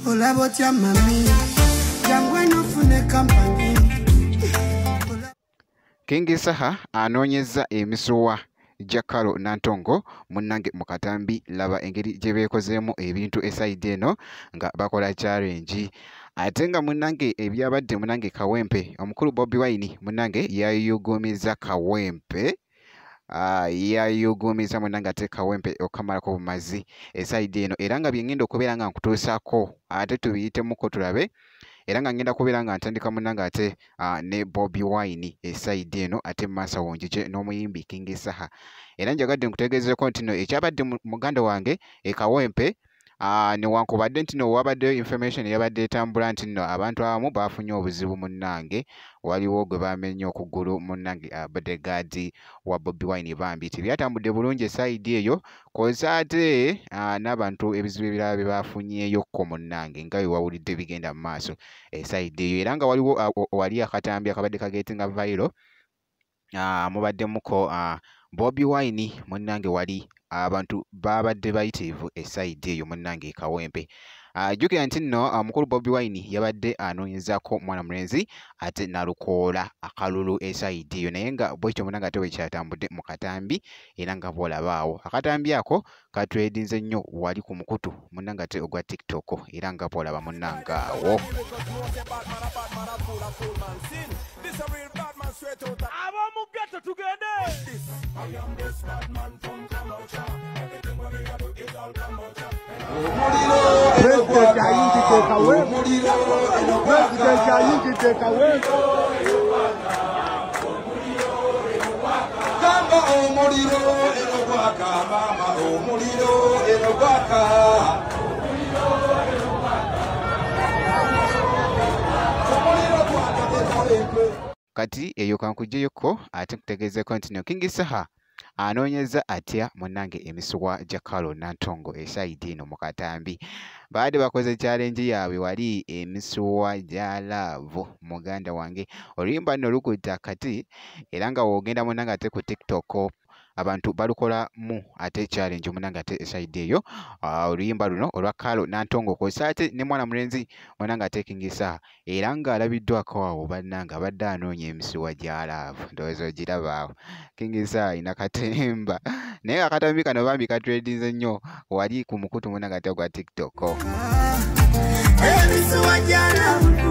Olaba otya mami, jangu eno ofune kampani. King Saha anoonyezza emisuwa gya Carol Nantongo munnange mu katambi. Laba engeri gye beekozeemu ebintu esayidi eno nga bakola challenge. Ate nga munnange ebyabadde munnange Kawempe, omukulu Bobi Wine munnange yayugumizza Kawempe, yayugumizza munnange ate Kawempe okukamalako bumazi esayidi eno. Era nga bye ngenda okubeera nga nkutuusaako ate tubiyitemuko tulabe. Era nga ngenda kubeera nga ntandika munnange ate ne Bobi Wine esayidi eno, ate mu maaso awo njije n'omuyimbi King Saha. Era njagadde nkutegeezeeko nti nno ekyabadde muganda wange e Kawempe, newankubadde nti nno wabaddeyo information eyabadde etambula nti nno abantu abamu baafunye obuzibu munnange, waliwo gwe bamenye okugulu munnange, bodyguard wa Bobi Wine bambi tebyatambudde bulungi esayidi eyo, kw'ossa ate n'abantu ebizibu ebirala bye baafunyeeyokko munnange nga bwe wawulidde bigenda mu maaso esayidi eyo. Era nga waliwo wali akatambi akabadde kageetinga viral, mubaddemuko Bobi Wine munnange, wali abantu babadde bayitirivu esayidi eyo munnange e Kawempe. Jjukira nti nno omukulu Bobi Wine yabadde anoonyezaako mwana mulenzi ate n'alukoola akalulu esayidi eyo, naye nga bwekityo munnange ate bwe kyatambudde mu katambi. Era nga bw'olaba awo akatambi ako katwedinze nnyo wali ku mukutu munnange ate ogwa TikTok, era nga bw'olaba munnange awo. Ab'omu ghetto tugende. President ayingidde Kawempe. President ayingidde Kawempe. Gamba omuliro eno gwaka, mama omuliro eno gwaka. Omuliro gwaka e Kawempe. Kati eyo kankuggyeyoko ate nkutegeezeeko nti nno King Saha anoonyeza atya munnange emisuwa gya Carol Nantongo esayidi eno mu katambi. Baadde bakoze challenge yaabwe wali emisuwa gya love muganda wange. Oluyimba nno lukutta kati, era nga w'ogenda munnange ate ku TikTok abantu balukolamu ate challenge munnange ate esayidi eyo. Oluyimba luno olwa Carol Nantongo kw'ossa ate ne mwana mulenzi munnange ate King Saha, era ng'alabiddwako awo bannange abadde anoonya emisuwa gya love. Ndowooza ogiraba awo King Saha alina katemba, naye akatambi kano bambi katredinze nnyo wali ku mukutu munnange ate ogwa TikTok. Emisuwa gya love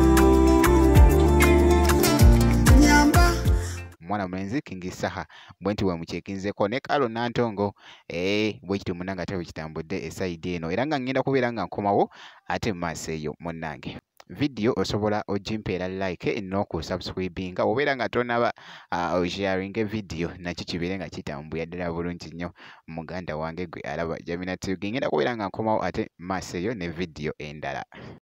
nyamba. Mwana mulenzi King Saha bwe nti bwe ne Carol Nantongo, bwe kityo munnange ate bwe kitambudde esayidi eno. Era nga ngenda kubeera nga nkomawo ate mu maaso eyo munnange. Video osobola ogimpeera like n'okusubscribinga, obeera nga tonaba osharinga video nakyo kibeere nga kitambulira ddala bulungi nnyo muganda wange gwe alaba Jamina TV. Ngenda kubeera nga nkomawo ate mu maaso eyo ne video endala.